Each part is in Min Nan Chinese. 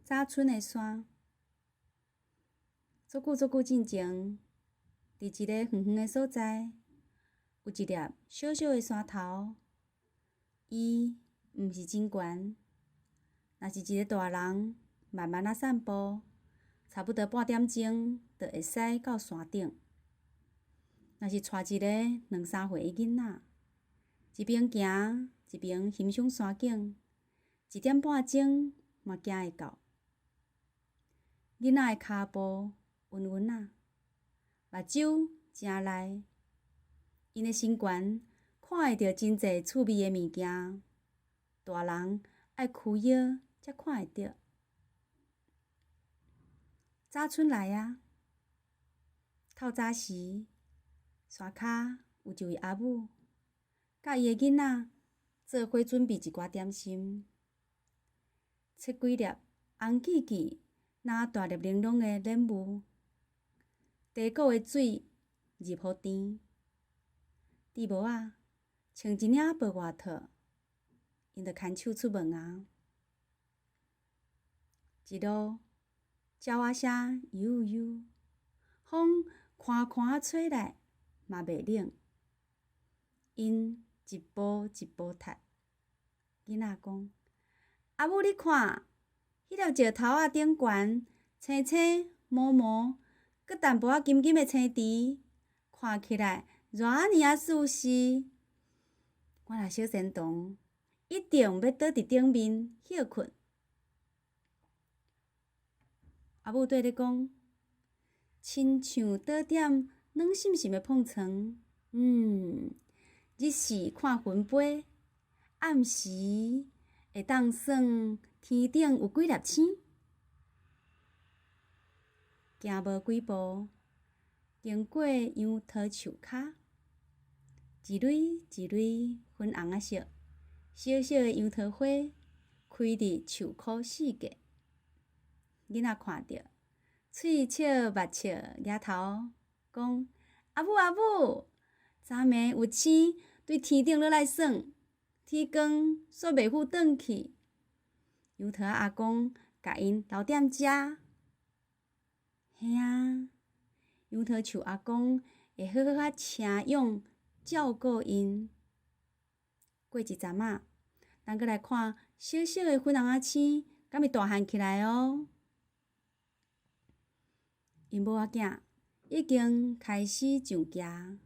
早春的山。足久足久進前，佇一个遠遠的所在，有一粒小小的山頭。伊毋是真懸，若是一个大人慢慢仔散步，差不多半點鐘就會使到山頂。若是帶一個兩三歲的囡仔，一邊行一邊欣賞山景，一點半鐘嘛行會到。囡仔的跤步穩穩仔，目睭誠利，𪜶的身懸看會著真濟趣味的物件，大人愛屈腰才看會著。早春來啊，透早時，山跤有一位阿母，佮伊的囡仔做伙準備一寡點心，切幾粒紅記記、若大粒玲瓏的蓮霧，茶果的水入予甜，豬帽仔穿一領薄外套，𪜶就牽手出門啊。一路鳥仔聲悠悠，風寬寬仔吹來嘛袂冷。𪜶一步一步踏，囡仔講：阿母你看，彼粒石頭仔頂懸青青毛毛，閣淡薄仔金金的青苔，看起來偌爾仔舒適。我若小仙童，一定欲倒佇頂面歇睏。阿母綴咧講，親像倒踮軟滲滲的膨床，日時看雲飛，暗時會當算天頂有幾粒星。行無幾步，經過楊桃樹跤，一蕊一蕊粉紅仔色，小小的楊桃花開佇樹箍四界。囡仔看著，喙笑目笑，舉頭講：阿母阿母，昨暝有星對天頂落來耍，天光煞袂赴轉去。楊桃仔阿公共𪜶留踮遮。嘿啊，楊桃樹阿公會好好仔請養照顧𪜶。過一陣仔，咱閣來看小小的粉紅仔星，敢會大漢起來哦。𪜶某仔囝已經開始上徛，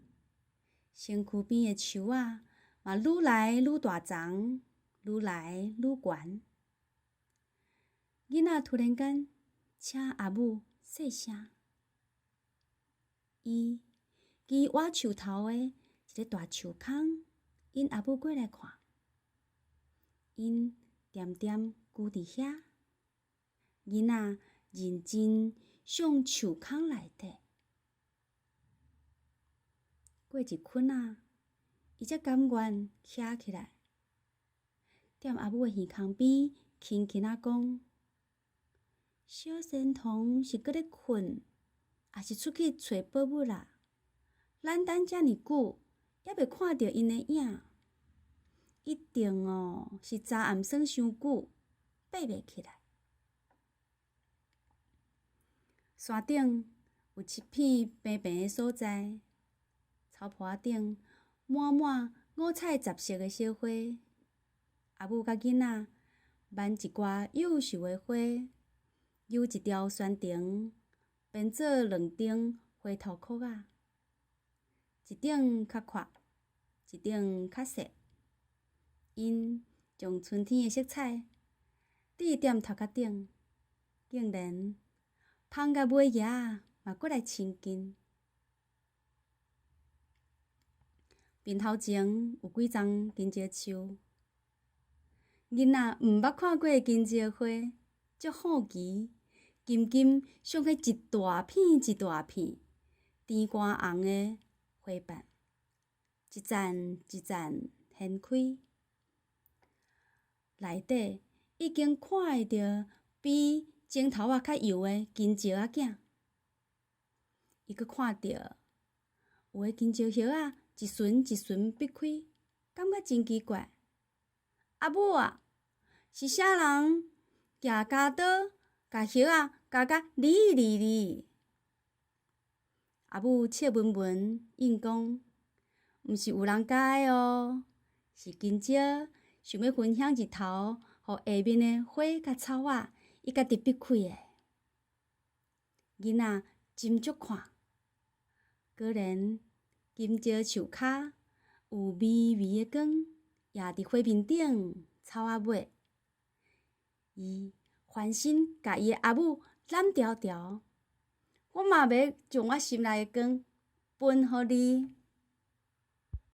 身軀邊的樹仔嘛愈來愈大叢，愈來愈懸。囡仔突然間請阿母細聲，伊佇倚樹頭的一个大樹空，引阿母過來看，𪜶恬恬龜佇遐，囡仔認真向樹空內底。過一困仔，伊才甘願徛起來，踮阿母的耳空邊輕輕仔講：小仙童是閣咧睏，抑是出去揣寶物啦？咱等遮爾久，猶未看著𪜶的影，一定哦是昨暗耍傷久，爬袂起來。山頂有一片平平的所在，草坡仔頂滿滿五彩雜色的小花。阿母佮囡仔挽一寡幼秀的花，扭一條懸藤，編做兩頂花頭殼仔，一頂較闊，一頂較細。𪜶將春天的色彩滴踮頭殼頂，竟然芳佮尾葉嘛閣來親近。面頭前有幾叢金蕉樹，囡仔毋捌看過的金蕉花，足好奇，緊緊賞彼一大片一大片甜乾紅的花瓣，一層一層掀開，內底已經看會著比指頭仔較幼的金蕉仔囝。伊閣看著有的金蕉葉仔一巡一巡擘開，感覺真奇怪。阿母啊，是啥人舉鉸刀共葉仔咬甲離離離。阿母笑文文應講：毋是有人共的哦，是今朝想欲分享日頭予下面的花佮草仔，伊家己逼開的。囡仔斟酌看，果然金蕉樹跤有微微的光，映佇花面頂草仔尾。伊翻身共伊的阿母攬牢牢，我嘛欲將我心內的光分予你。